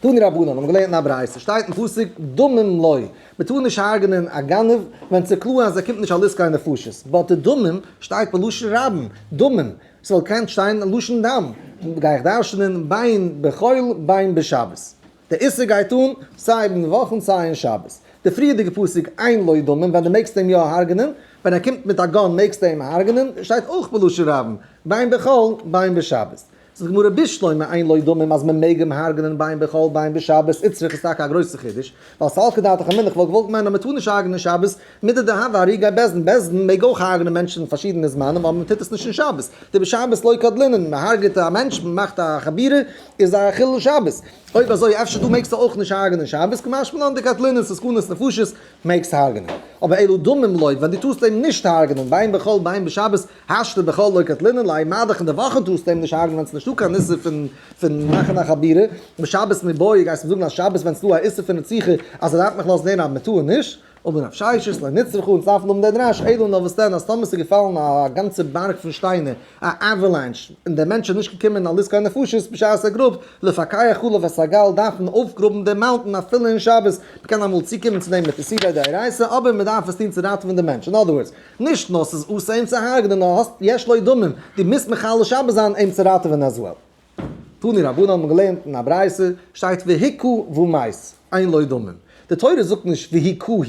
תנו רבנן האבן געלערנט אין א ברייתא, שטייט אין פסוק דמים לא, מען טאר נישט הרג'נען א גנב ווען ס'איז קלאר אז ער קומט נישט על עסקי נפשות, but די דמים שטייט בלשון רבים, דמים, ס'וואלט געקענט שטיין לשון דם, גיי איך דרש'נען בין בחול בין בשבת, די איסור גייט אן סיי אין וואך און סיי אין שבת, די פריערדיגע פסוק אין לו דמים ווען דו מעגסט אים יא הרג'נען, ווען ער קומט מיט א gun מעגסטו אים הרג'נען, שטייט אויך בלשון רבים, בין בחול בין בשבת. זאגט די גמרא בשלמא אין לו דמים אז מען מעג אים הרג'נען בין בחול בין בשבת איצטריך איז טאקע א גרויסע חידוש, ווייל סלקא דעתך אמינא איך וואלט געוואלט מיינען אז מען טאר נישט הרג'נען שבת, מידי דהוה הרוגי בית דין, בית דין מעג אויך הרג'נען מענטשן אין פארשידענע זמנים אבער מען טוט עס נישט אין שבת, דבשבת לא קטלינן, מען הרג'עט א מענטש מען מאכט א חבורה איז א חילול שבת, אויב אזוי אפשר דא מעגסטו אויך נישט הרג'נען שבת, קא משמע לן דקטלינן ס'איז סכנת נפשות מעגסט הרג'נען, אבער אלא דמים לא ווען דו טארסט אים נישט הרג'נען בין בחול בין בשבת השתא בחול לא קטלינן ליה מה דאך אין די וואכן טארסטו אים נישט הרג'נען ווען ס'נישטא קיין איסור פון פון מאכן א חבורה, בשבת מיבעיא גייסט מיר זאגן אז שבת ווען ס'דא א איסור פון רציחה אז ער דארף מיך לאזן הערן אז מ'טאר נישט, אמר רב ששת לא נצרכה אונז דארפן האבן דער דרש אלא נאר וואס דען אז טאמער ס'איז געפאלן א גאנצע בארג פון שטיינער א avalanche און דער מענטש איז נישט געקומען על עסקי נפשות בשעת ער גראבט לפקח עליו את הגל דארף מען אויפגראבן דעם mountain אפילו אין שבת, מ'קען אמאל צוקומען צו דעם מיט איסורי דאורייתא אבער מ'דארף עס טון צו ראטעווען דעם מענטש, אין other words. נישט נאר ס'איז אסור אים צו הרג'נען נאר האסט יש לו דמים, דו מוזט מחלל שבת זיין אים צו ראטעווען as well. תנו רבנן האבן געלערנט אין א ברייתא שטייט והכהו ומת אין לו דמים, די תורה זאגט נישט והכהו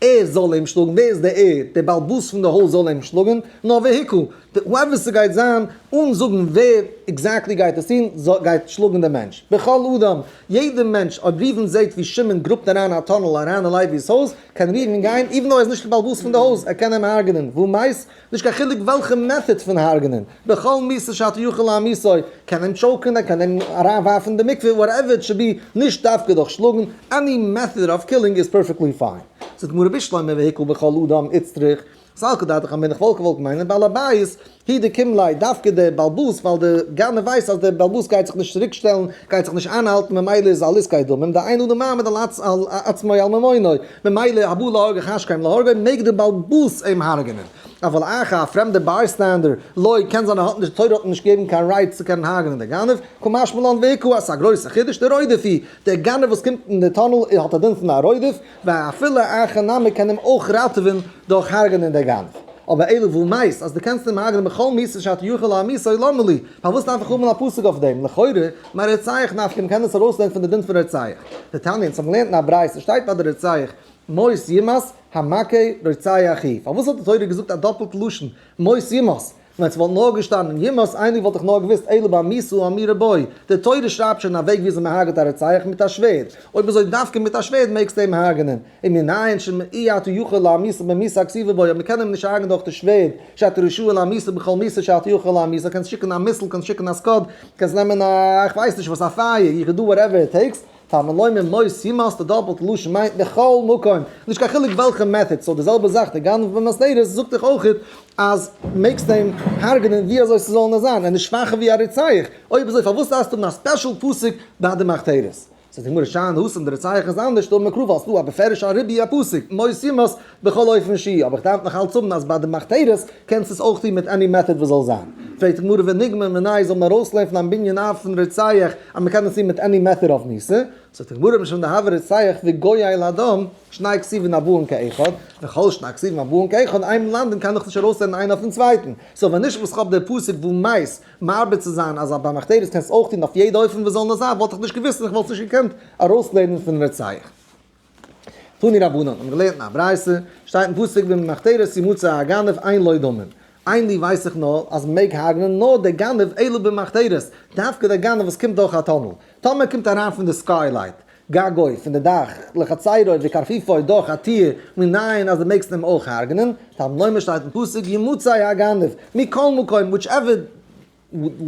ער זאל אים שלאגן, ווער איז דער ער? דער בעל הבית פון די הויז זאל אים שלאגן, נאר והכהו, whoever ס'גייט זיין, אן זאגן ווער exactly גייט עס טון, גייט שלאגן דעם מענטש. בכל אדם, יעדער מענטש, אויב ראובן זעט ווי שמעון גראבט אריין א tunnel אריין אין לוי'ס הויז, קען ראובן גיין, even though ער איז נישט די בעל הבית פון די הויז, ער קען אים הרג'נען, ומת, נישט קיין חילוק וועלכע method פון הרג'נען, בכל מיתה שאתה יכול להמיתו, קען אים choke ן, ער קען אים אריינווארפן אין די מקווה, whatever it should be, נישט דווקא דורך שלאגן, any method of killing איז perfectly fine. זאגט די גמרא בשלמא והכהו בכל אדם איצטריך, סלקא דעתך אמינא איך וואלט געוואלט מיינען בעל הבית הוא דקים ליה דווקא דער בעל הבית ווייל דער גנב ווייסט אז דער בעל הבית גייט זיך נישט צוריק שטעלן גייט זיך נישט איינהאלטן ממילא איז על עסקי דמים דאין אדם מעמיד על עצמו על ממונו ממילא הבא להורגך השכם להורגו מעג דער בעל הבית אים הרג'נען אבל אחר א פרעמדער bystander לא קען זיין ער האט נישט די תורה האט אים נישט געגעבן קיין right צו קענען הרג'נען דער גנב קא משמע לן והכהו אז ס'איז א גרויסע חידוש דער רודף הוא דער גנב וואס קומט אין די tunnel האט א דין פון א רודף ואפילו אחר נמי קען אים אויך ראטעווען דורך הרג'נען דער גנב. אבער אלא ומת, אז דו קענסט אים הרג'נען בכל מיתה שאתה יכול להמיתו למה לי, פארוואס דארף איך האבן א פסוק אויף דעם? לכאורה, מרוצח נפקא, מ'קען עס ארויסלערנען פון די דין פון רוצח. דתניא, אונז האבן געלערנט אין א ברייתא, שטייט ביי די רוצח, מות יומת, המכה רוצח הוא. פארוואס האט די תורה געזאגט א דאפלט לשון, מות יומת? ווען ס'וואלט נאר געשטאנען יומת איינער וואלט איך נאר געוואוסט אלא במיתה האמורה בו, די תורה שרייבט שוין א וועג וויאזוי מ'הרג'עט א רוצח מיט א שווערד, אויב אזוי דווקא מיט א שווערד מעגסטו אים הרג'נען, ומנין שאי אתה יכול להמיתו במיתה הכתובה בו, אויב מ'קען אים נישט הרג'נען דורך די שווערד, שאתה רשאי להמיתו בכל מיתה שאתה יכול להמיתו, קענסט שיקן א missile, קענסט שיקן א Scud, קענסט נעמען א כ'ווייס נישט וואס א פייער, you can do whatever it takes. תלמוד לומר מות יומת, די דאפלטע לשון מיינט בכל מקום, נישט קיין חילוק וועלכע method, so די זעלבע זאך די גנב במחתרת זאגט דאך אויך אז מעגסט אים הרג'נען ווי אזוי ס'זאל נאר זיין, ער איז נישט שוואכער ווי א רוצח, אויב אזוי פארוואס דארפסטו האבן א special פסוק ביי די מחתרת? זאגט די גמרא שאני התם די רוצח איז אנדערש דאמר קרא ווייל ס'דא א בפירוש'ע ריבוי א פסוק מות יומת בכל אופן שיהיה, אבער איך דארף נאך אלץ האבן אז ביי די מחתרת קענסטו עס אויך טון מיט any method וואס זאל זיין. פרעגט די גמרא וניגמר מיניה זאל מען ארויסלערנען פון א בנין אב פון רוצח אז מען קען עס טון מיט any method אויף מיתה, זאגט די גמרא משום דהוה רוצח וגואל הדם שני כתובים הבאין כאחד, וכל שני כתובים הבאין כאחד אין מלמדין קען איך נישט ארויסלערנען איינער אויפן צווייטן, so ווען נישט וואס כ'האב די פסוק ומת מרבה צו זיין אז ביי מחתרת קענסטו אויך טון אויף יעדע אופן וואס זאל נאר זיין וואלט איך נישט געוואוסט און איך וואלט עס נישט געקענט ארויסלערנען פון רוצח. תנו רבנן, האבן געלערנט אין א ברייתא, שטייט אין פסוק ובמחתרת ימצא הגנב אין לו דמים. אין לי ווייס איך נאר אז מ'מעג הרג'נען נאר דער גנב אלא במחתרת, דווקא דער גנב וואס קומט דורך א tunnel. טאמער קומט אריין פון די skylight, גגו, פון די דאך, לחצרו וקרפיפו דורך א טיר, מנין אז דו מעגסט אים אויך הרג'נען, תלמוד לומר שטייט אין פסוק ימצא הגנב, מכל מקום, whichever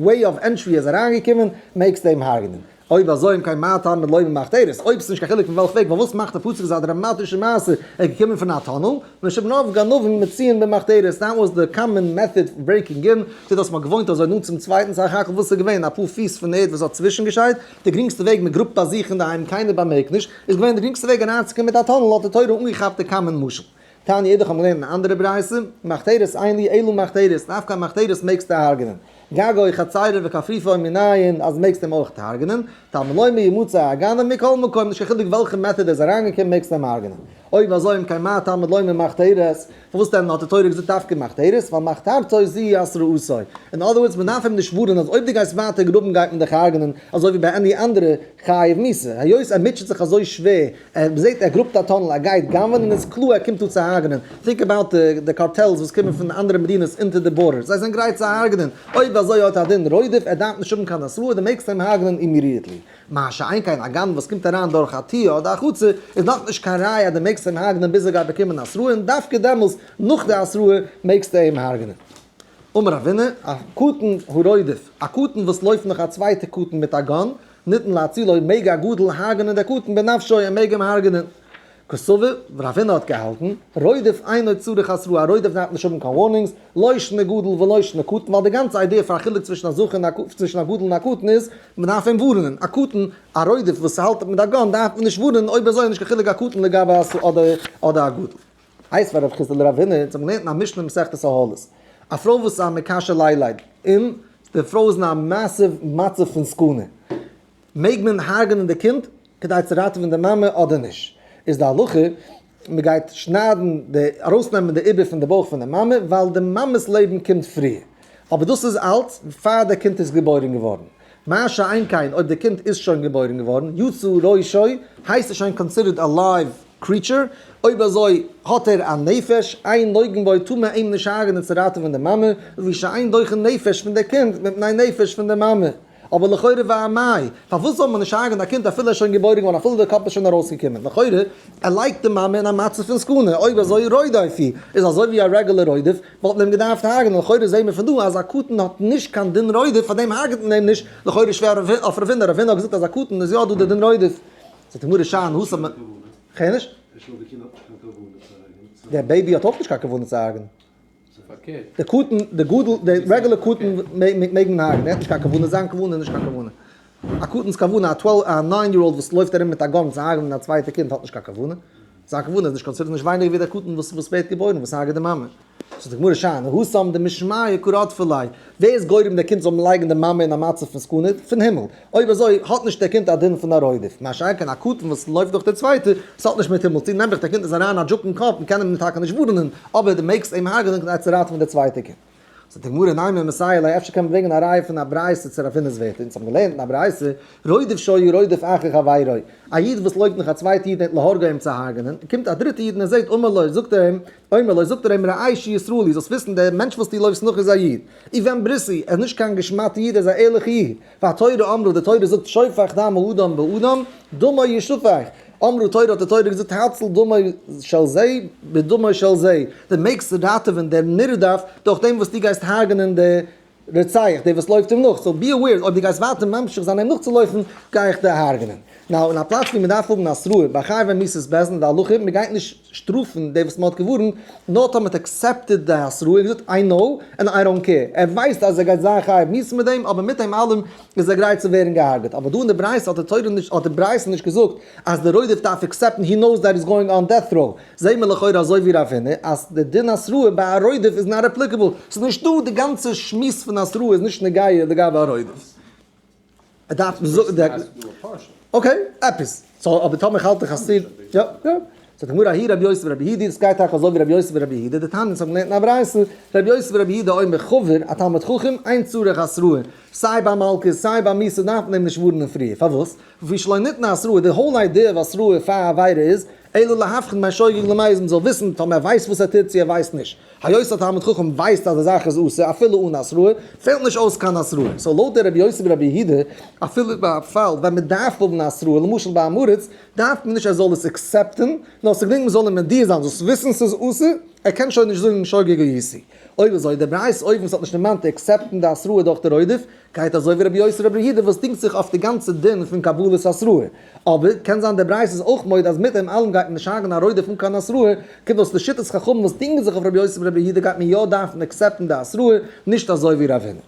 way of entry איז אריינגעקומען, מעגסטו אים הרג'נען. אויב אזוי אם כן מה תלמוד לומר מחתרת, אויב ס'נישט קיין חילוק פון וועלכע וועג, פארוואס מאכט די פסוק אזא דראמאטישע מעשה, ער איז געקומען פון א tunnel, משום רוב גנבים מצויין במחתרת, that was the common method of breaking in, זעט אויס מ'האט געוואוינט אזוי נאנט צום צווייטן, סך הכל וואס איז געווען אפאר פיס פון ערד וואס האט צווישנגעשיידט, די גרינגסטע וועג מ'גראבט ביי זיך אינדערהיים קיינער באמערקט נישט, איז געווען די גרינגסטע וועג אריינצוקומען מיט א tunnel האט די תורה אנגעכאפט די common משל. תניא אידך האבן געלערנט אן אנדערע ברייתא, מחתרת אין לי אלא מחתרת, דווקא א מחתרת מעגסטו הרג'נען. גגו חצרו וקרפיפו מנין אז מעגסט אים אויך הרג'נען, תלמוד לומר ימצא הגנב מכל מקום, נישט קיין חילוק וועלכע method ער איז אריינגעקומען מעגסטו אים הרג'נען. אויב אזוי אם כן מה תלמוד לומר מחתרת, פארוואס דען האט די תורה געזאגט דווקא מחתרת, ווייל מחתרתו זו התראתו. אין other words, מען דארף אים נישט ווארענען אז אויב דו גייסט ווייטער גראבן גייט מען דיך הרג'נען, אזוי ווי ביי any אנדערע חייב מיתה. היות ער מוטשעט זיך אזוי שווער, ער זעט ער גראבט א tunnel, ער גייט גנב'ענען און איז קלאר ער קומט דא צו הרג'נען. think about די cartels וואס קומען פון אנדערע מדינות אונטער די border, זיי זענען גרייט צו הרג'נען. אויב אזוי האט א דין רודף, ער דארף נישט האבן קיין התראה, דו מעגסט אים הרג'נען immediately. מה שאין כן א גנב וואס קומט אריין דורך א טיר אדער א חצר איז נאכנישט קיין ראיה אז דו מעגסט אים הרג'נען ביז ער גייט באקומען התראה און דווקא דעמאלס נאך די התראה מעגסטו אים הרג'נען. אמר רבינא, א קטן הרודף, א קטן וואס לויפט נאך א צווייטע קטן מיט א gun, ניתן להצילו, מעג א גדול הרג'נען דער קטן בנפשו, ער מעג אים הרג'נען. קסבר, רבינא האט געהאלטן, רודף אינו צריך התראה, א רודף דארף נישט האבן קיין warnings, לא שנא גדול ולא שנא קטן, ווייל די גאנצע idea פאר א חילוק צווישן א זכר און א צווישן א גדול און א קטן איז, מען דארף אים ווארענען, א קטן, א רודף וואס האלט מיט א gun דארף מען נישט ווארענען, אויב אזוי איז נישט קיין חילוק א קטן לגבי א אדער א גדול. הייסט פאר רב חסדא לרב הונא, אונז האבן געלערנט אין א משנה מסכת אהלות, א פרוי וואס איז א מקשה לילד, און די פרוי איז אין א massive מצב פון סכנה, מעג מען הרג'נען די קינד כדי צו ראטעווען די מאמע אדער נישט? איז די הלכה מען גייט שניידן די ארויסנעמען די עובר פון די בויך פון די מאמע ווייל די מאמע'ס לעבן קומט פריער, אבער דאס איז אלץ פאר די קינד איז געבוירן געווארן, מה שאין כן אויב די קינד איז שוין געבוירן געווארן, יצא ראשו, הייסט ער שוין considered א live creature, אויב אזוי האט ער א נפש, אין נוגעין בו טאר מען אים נישט הרג'נען צו ראטעווען די מאמע, לפי שאין דוחין נפש פון די קינד מפני נפש פון די מאמע. אבער לכאורה ואמאי, פארוואס זאל מען נישט הרג'ענען א קינד אפילו ער איז שוין געבוירן געווארן אפילו דער קאפ איז שוין ארויסגעקומען? לכאורה ער לייגט די מאמע אין א מצב פון סכנה, אויב אזוי רודף הוא איז אזוי ווי א regular רודף, וואלט מען אים געדארפט הרג'ענען, לכאורה זעהן מיר פון דא אז א קטן האט נישט קיין דין רודף פארדעם הרג'עט מען אים נישט, לכאורה שווער אויף רבינא, רבינא האט געזאגט אז א קטן איז יא דא די דין רודף. זאגט די גמרא שאני התם, כ'הער נישט. דער baby האט אויך נישט קיין כוונה צו הרג'ענען. די קטן, די גדול, די regular קטן מעג מען הרג'נען, ער האט נישט קיין כוונה, זיין כוונה איז נישט קיין כוונה. א קטן'ס כוונה, א 12, א 9 year old וואס לויפט ארום מיט א gun צו הרג'נען א צווייטע קינד האט נישט קיין כוונה. זיין כוונה איז נישט considered נישט ווייניגער ווי דער קטן וואס וואס ווערט געבוירן וואס הרג'ט די מאמע. זאגט די גמרא שאני התם דמשמיא קא רדפו ליה, ווער איז גורם דער קינד זאל לייגן די מאמע אין א מצב פון סכנה? פון הימל. אויב אזוי האט נישט דער קינד א דין פון א רודף, מה שאין כן א קטן וואס לויפט נאך דער צווייטער, ס'האט נישט מיט הימל צו, נעבעך דער קינד איז אריין א דזשוק אין קאפ, מ'קען אים טאקע נישט ווארענען, אבער דו מעגסט אים הרג'נען כדי צו ראטעווען דער צווייטער קינד. זאגט די גמרא, נימא מסייע ליה, אפשר קען מען ברענגען א ראיה פון א ברייתא צו רבינא'ס ווערטער, אונז האבן געלערנט אין א ברייתא, רודף שהיה רודף אחר חברו, א איד וואס לויפט נאך א צווייטע איד להרגו אים צו הרג'נען, קומט א דריטע איד און ער זעט אמר לו, זאגט ער אים, אומר לו, זאגט ער אים, ראה שישראלי, זאלסט וויסן דער מענטש וואס דו לויפסט נאך איז א איד, ובן בריתי, ער איז נישט קיין געשמדטע איד, ער איז א ערליכע איד. והתורה אמרה, די תורה זאגט שופך דם האדם באדם, דמו ישפך, אמרה תורה האט די תורה געזאגט הצל דמו של זה בדמו של זה, דו מעגסט ראטעווען דעם נרדף דורך דעם וואס דו גייסט הרג'נען די רוצח, דער וואס לויפט אים נאך, so be aware, אויב דו גייסט ווייטער ממשיך זיין אים נאכצולויפן, גיי איך דיר הרג'נען. Now, אין א פלאץ ווי מען דארף האבן התראה, ביי חייבי מיתות בית דין די הלכה, מען גייט נישט שטראפן דער וואס מען האט געווארנט, נאר טאמער האט accepted די התראה און געזאגט I know and I don't care, ער ווייסט אז ער גייט זיין חייב מיתה מיט דעם, אבער מיט דעם אלעם איז ער גרייט צו ווערן געהארגעט. אבער דא אין די ברייתא האט די תורה נישט, האט די ברייתא נישט געזאגט אז די רודף דארף accept ן, he knows that he's going on death row. זעהן מיר לכאורה אזוי ווי רב הונא אז די דין התראה ביי א רודף איז not applicable, ס'איז נישט דא, די גאנצע שמועס פון התראה איז נישט נוגע לגבי א רודף. ער דארף זאגן, okay, עפעס. So אבער טאמער האלט איך אז ס'איז, יא, יא. זאגט די גמרא ההיא רבי יוסי ברבי יהודה, דאס גייט טאקע אזוי ווי רבי יוסי ברבי יהודה, דתניא אונז האבן געלערנט אין א ברייתא, רבי יוסי ברבי יהודה אומר חבר, א תלמיד חכם, אין צריך התראה, סיי ביי מלקות סיי ביי מיתה דארף מען אים נישט ווארענען פריער, פארוואס? לפי שלא ניתנה התראה, די whole idea of התראה פאר א עבירה איז, אלא להבחין בין שוגג למזיד, מען זאל וויסן טאמער ער ווייסט וואס ער טוט צו ער ווייסט נישט. היות א תלמיד חכם ווייסט אז די זאך איז אסור אפילו אן התראה, פעלט נישט אויס קיין התראה. So לויט דער רבי יוסי ברבי יהודה, אפילו ביי א פאל ווען מען דארף האבן התראה, למשל ביי א עם הארץ, דארף מען נישט ער זאל עס accept ן, נאר ס'גענוג מען זאל אים מודיע זיין, זאלסט וויסן ס'איז אסור, ער קען שוין נישט זאגן שוגג הייתי. אויב אזוי, דער ברייתא אויבן וואס האט נישט דערמאנט accept ן די התראה דורך די רודף, גייט אזוי ווי רבי יוסי ברבי יהודה וואס דינגט זיך אויף די גאנצע דין פון קבלת התראה. אבער קען זיין דער ברייתא איז אויך מודה אז מיט דעם אלעם גייט מען נישט הרג'נען א רודף אן קיין התראה, קומט אויס לשיטת חכמים וואס דינגען זיך אויף רבי יוסי ברבי יהודה גייט מען יא דארפן accept ן די התראה, נישט אזוי ווי רב הונא.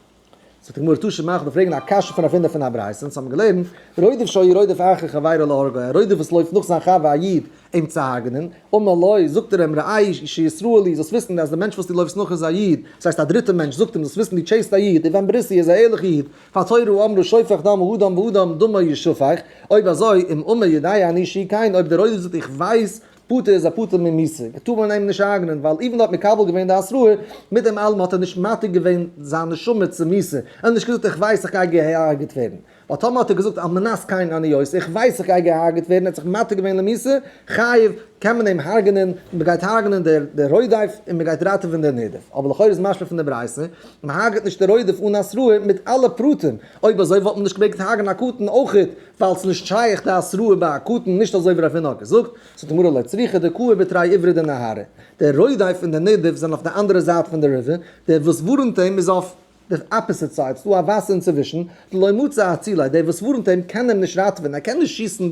זאגט די גמרא תא שמע איך וועל פרעגן א קשיא פון רב הונא פון א ברייתא, אונז האבן געלערנט, רודף שהיה רודף אחר חברו להורגו, א רודף וואס לויפט נאך זיין חבר א איד אים צו הרג'נען, אמר לו, זאגט ער אים, ראה שישראל הוא, זאלסט וויסן אז דער מענטש וואס דו לויפסט נאך איז א איד, דאס הייסט א דריטער מענטש זאגט אים, זאלסט וויסן דו chase ט א איד, ובן ברית הוא איז א ערליכע איד, והתורה אמרה שופך דם האדם באדם דמו ישפך, אויב אזוי, אם אמר יודע אני שהוא כן, אויב דער רודף זאגט איך ווייס, פטור איז א פטור ממיתה, טאר מען אים נישט הרג'נען, ווייל even האט מקבל געווען די התראה, מיט דעם אלעם האט ער נישט מתיר געווען זיין נשמה צו מיתה, ער האט נישט געזאגט איך ווייס איך גיי געהארגעט ווערן. ווייל טאמער האט ער געזאגט על מנת כן אני עושה, איך ווייס איך גיי געהארגעט ווערן, ער האט זיך מתיר געווען למיתה, חייב, קען מען אים הרג'נען, מען גייט הרג'נען דער רודף און מען גייט ראטעווען דער נרדף. אבער לכאורה איז משמע פון די ברייתא, מען הרג'עט נישט דער רודף אן התראה מיט אלע פרטים, אויב אזוי וואלט מען נישט געמעגט הרג'נען א קטן אויכעט, ווייל ס'איז נישט שייך די התראה ביי א קטן, נישט אזוי ווי רב הונא האט געזאגט, זאגט די גמרא לא צריכא דקאי בתרי עברי דנהרא, דער רודף און דער נרדף זענען אויף די אנדערע זייט פון די river, דער וואס ווארענט אים איז אויף די opposite side, ס'דא א וואסער אינצווישן, דלא מצי אצוליה, דער וואס ווארענט אים קען אים נישט ראטעווען, ער קען נישט שיסן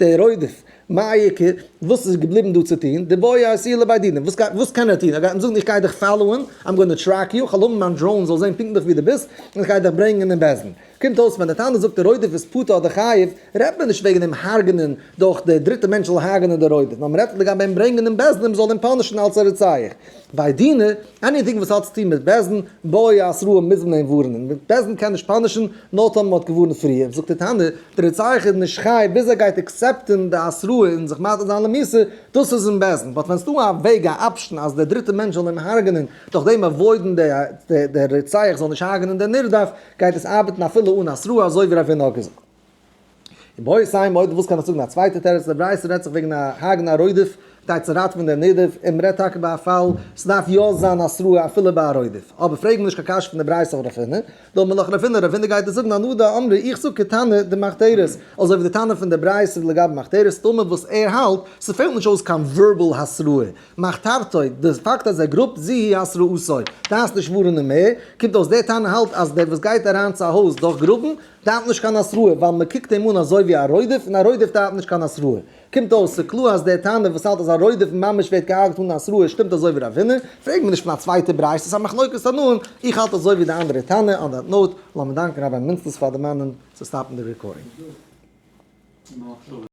די רודף, מאי איכא, וואס איז געבליבן דא צו טון, דבעי אתויי לבי דינא, וואס קען ער טון, ער גייט אים זאגן איך גיי דיך follow ען, I'm gonna track you, כ'וועל האבן מיין drone זאל זען פונקטליך ווי דו ביסט, און איך גיי דיך ברענגען אין בית דין. קומט אויס ווען די תנא זאגט די רודף איז פטור אדער חייב, רעדט מען נישט וועגן אים הרג'נען דורך די דריטע מענטש זאל הרג'נען די רודף, נאר מ'רעדט לגבי אים ברענגען אין בית דין מ'זאל אים punish ן אלס א רוצח. בי דינא, anything וואס האט צוטון מיט בית דין, בעי התראה מוז מען אים ווארענען. בית דין קען נישט punish ן, נאר טאמער מ'האט געווארנט פריער. זאגט די תנא, די רוצח איז נישט חייב ביז ער גייט accept ן די התראה און זיך מתיר זיין למיתה, דאס איז אין בית דין. But ווען ס'דא א וועג, א option אז דער דריטע מענטש זאל אים הרג'נען, דורך דעם avoid ן דער רוצח זאל נישט הרג'נען דער נרדף, גייט עס ארבעטן אפילו אן התראה אזוי ווי רב הונא האט געזאגט. איבעית אימא אויב וואס קען איך זאגן א צווייטע תירוץ, די ברייתא רעדט זיך וועגן א הרג'ן א רודף כדי צו ראטעווען דער נרדף, און מ'רעדט טאקע ביי א פאל ס'דארף יא זיין התראה אפילו ביי א רודף, אבער פרעג מיר נישט קיין קשיא פון די ברייתא אויף רב הונא, דאמר לך רב הונא, רב הונא גייט דיר זאגן אנא דאמרי איך זאג כתנא דמחתרת, אזוי ווי די תנא פון די ברייתא לגבי מחתרת, טאמער וואס ער האלט, ס'פעלט נישט אויס קיין verbal התראה, מחתרתו, די פאקט אז ער גראבט זו היא התראתו, דארפסט נישט ווארענען מער, קומט אויס דער תנא האלט אז דער וואס גייט אריין צו א הויז דורך גראבן, דארף נישט קיין התראה, ווייל מען קוקט אים אן אזוי ווי א רודף, און א רודף דארף נישט קיין התראה. קומט אויס ס'קלאר אז דער תנא וואס האלט אז א רודף ממש ווערט געהארגט אן התראה שטימט אזוי ווי רב הונא, פרעג מיר נישט פון א צווייטע ברייתא, ס'איז א מחלוקת תנאים, איך האלט אזוי ווי די אנדערע תנא, on that note, לאמיר דאנקען רבי מינצלס פאר דערמאנען צו stop ן די recording.